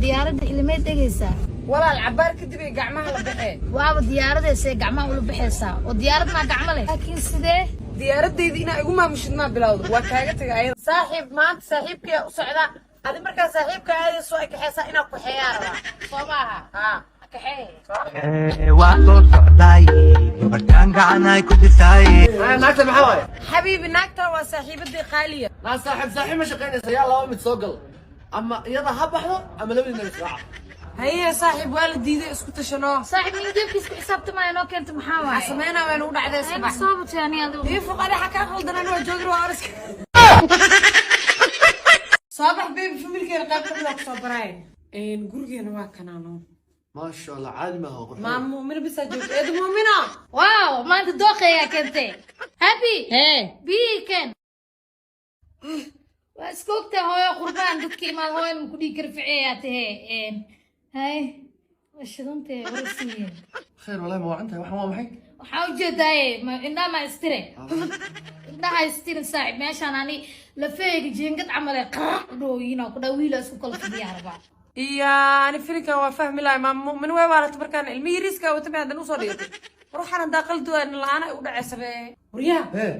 Diyaaradda ilimay degaysaa. Walaal, cabaar kadib ay gacmaha la baxee. Waaba diyaaradaysa gacmaha ula baxaysaa oo diyaarad maa gacmo leh, laakiin sidee? Diyaaradayda inaa igu maamushid maa bilowdo? Waa kaaga tagay ayada. Saaxiib, maanta saaxiibkaya u socdaa. Adi markaa saaxiibka aadayso ay kaxeysaa inaa kuxeeyaa rabaa. Soo maaha? Haa. Kaxee. Waa soo socdaay, gabartaan gacanay ku dhisaaye. Naagta maxaa waaye? Xabiibi, naagtan waa saaxiibadii qaaliya. Naa saaxiib, saaxiib ma shaqaynaysa. Yaa laba mid soo gal: ama iyada ha baxdo ama labadiina israaca. Haye saaxiib, waa la diiday, isku tashanoo. Saaxiib, nin jeebkiis ku xisaabtamaya noo keenta, maxaa waaye? Sameynaa waa nagu dhacday, iska bax. Soo batay ani adigu. Ii fuq, adi xakaa qaldanan waa joogin, waa ariska. Soo bax baby, familkeena qayb kamid aa kusoo baraay. Gurigeena waa kanaano. Maasha Allah, caadi maaha, qurxoon. Maam Muumina bisaa joogto, eedu Muumina. Wow, maanta dooqeeyaa keentay. Happy Hee. Biyi keen. Waa iska ogtahay hooyo, qurbaan dadka imaad hooyan ku dhiigi kara ficeeyaa tahee. Hay, waa shidantee warasiiye. Khayr wallahi, ma wacan tahay? Waxaan waa maxay? Waxaa ujeedaaye indhaha maa istire, indhaha istirin saaxib. Meeshaan ani lafeega jiingad camal ee qaraq dhooyina ku dhaa wiila isku kala fidiyaa rabaa. Iya, ani filinkan waa fahmi lahay. Maam Mu'min way waalata markaan ilmi yariiska wata may haddan usoo dhigatay. War waxaan haddaa qaldi waa la-aan ay u dhacaysabe waryaha. Hee.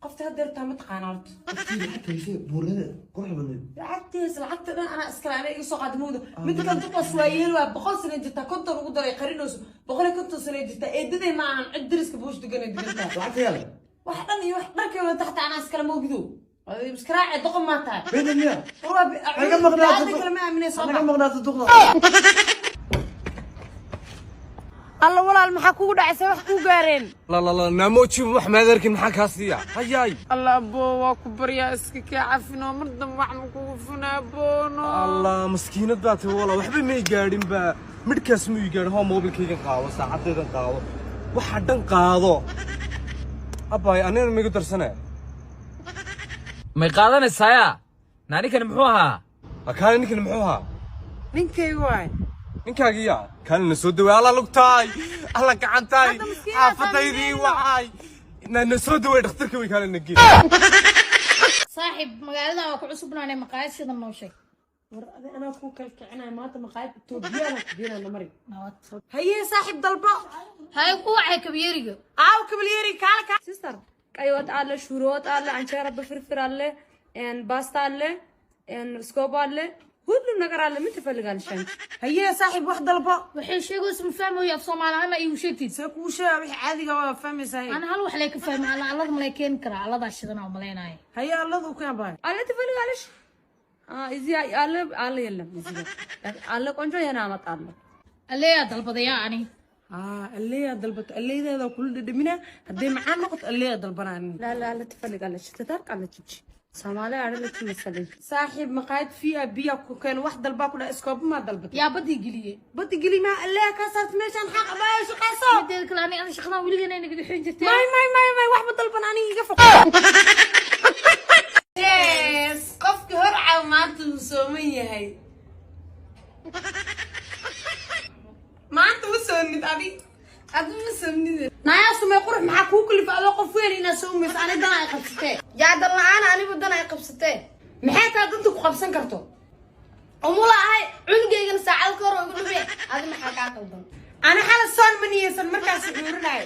Qofta hadda yartaa ma taqaana horta? Qoftii lacagta haysay, buurada quruxda badneed. Lacagtiis, lacagta dhan anaa iskale, anaa iga soo qaada mawda. Mid kale duqas waa yeel, waa 100 sana jirtaa, 50 ugu daray qarinayso, 150 sana jirtaa. Eedaday ma ahan, cid dariska buush degan ay degantaa. Lacagta yaala. Wax dhan iyo wax dharkeeda taxta anaa iskale mawgido iskaraace. Doqon maa tahay? Beeda miya? War waa Naga maqnaato. Aada kale ma aaminay, soo Naga bax. maqnaato duqda. Alla walaal, maxaa kugu dhacaysa? Wax kuu gaareen? La la la, naamojiba wax maadarkin, maxaa kaa siiya hayaay? Alla aboo, waa ku baryaa, iska kaa cafinoo, mar dambe wax ma kugu funaa boono. Allah, maskiinad baa tahay walaa, waxba may gaadhin ba, midhkaas muu ii gaadhin. Hoo, moobilkaygan qaado, saacadaydan qaado, waxa dhan qaado. Abbaay, anigana maigu darsane. May qaadanaysaaya? Naa ninkani muxuu ahaa? Kaale, ninkani muxuu ahaa? Ninkaygu waay. Ninkaagiya kaalina soo daway. Alla lugtaay, alla gacantaay, xaafadaydii wacay. Na soo daway dhakhtarka way, kaalina gee. Saaxiib, magaaladan waa ku cusubnaane, maqaayad shidan noo sheeg. War adi anaa kuu kala kicinaya maanta, maqaayad Etoobiyana ku geenana mari. Nabad. Haye saaxiib, dalbo. Hay, ku wacay kabyeriga. Aaw kabalyeri, kaala kaa. Sister, ቀይ ወጥ አለ፣ ሽሮ ወጥ አለ፣ አንቸራ በፍርፍር አለ፣ ፓስታ አለ፣ ስኮባ አለ፣ ሁሉም ነገር አለ። ምን ትፈልጋለሽ አንቺ? Haye saaxiib, wax dalbo. Waxay sheegaysa ma fahmayo, af Soomaali ahaan ma iigu sheegtid? See kuu sheega? Wixii caadiga waa fahmaysaa. Ana hal wax lee ka fahmay, alla allada malay keeni karaa, alladaa shidan oo malaynaya. Haye, alladu keen baay. አለ ትፈልጋለሽ? እዚህ አለ አለ የለም፣ እዚህ ጋር አለ። ቆንጆ የና አመጣለሁ። Alleeyaa dalbadayaa ani. Haa, alleeyaa dalbato, alleeydeeda kula dhadhamina. Hadday macaan noqoto, alleeyaa dalbanaa. ላላ አለ ትፈልጋለች፣ ትታርቃለች። እቺ ሶማሊያ አይደለችም መሰለኝ። Saaxiib, maqaayad VIP ku keen, wax dalbaa ku dhaha, iskooba maa dalbatay? Yaa badii geliyey? Badi geli maa, alleeyaa kaa saarta meeshaan, xaq abaayo, shaqayso. Mideeda kale ani shaqadan weligeena inaga dhexin jirtay. May may may may, waxba dalban, aniga iga foq. Yes, qofki hor caaw maanta wuu sooman yahay. Maanta ma soomnid adi, adi ma soomnid. Nayaa sumay qurux, maxaa kuu kalifa adoo qof weyn inaad soomayso? Ani dan ay qabsatee. Yaa dan la-aan? Anigu dan ay qabsatee. Maxay taa danta ku qabsan karto? Umula ahay, cunugaygana saacad ka hor oo igu dhumee. Adi maxaa kaa qaldan? Ani xala soon ma niyeysan markaas xuurinayo.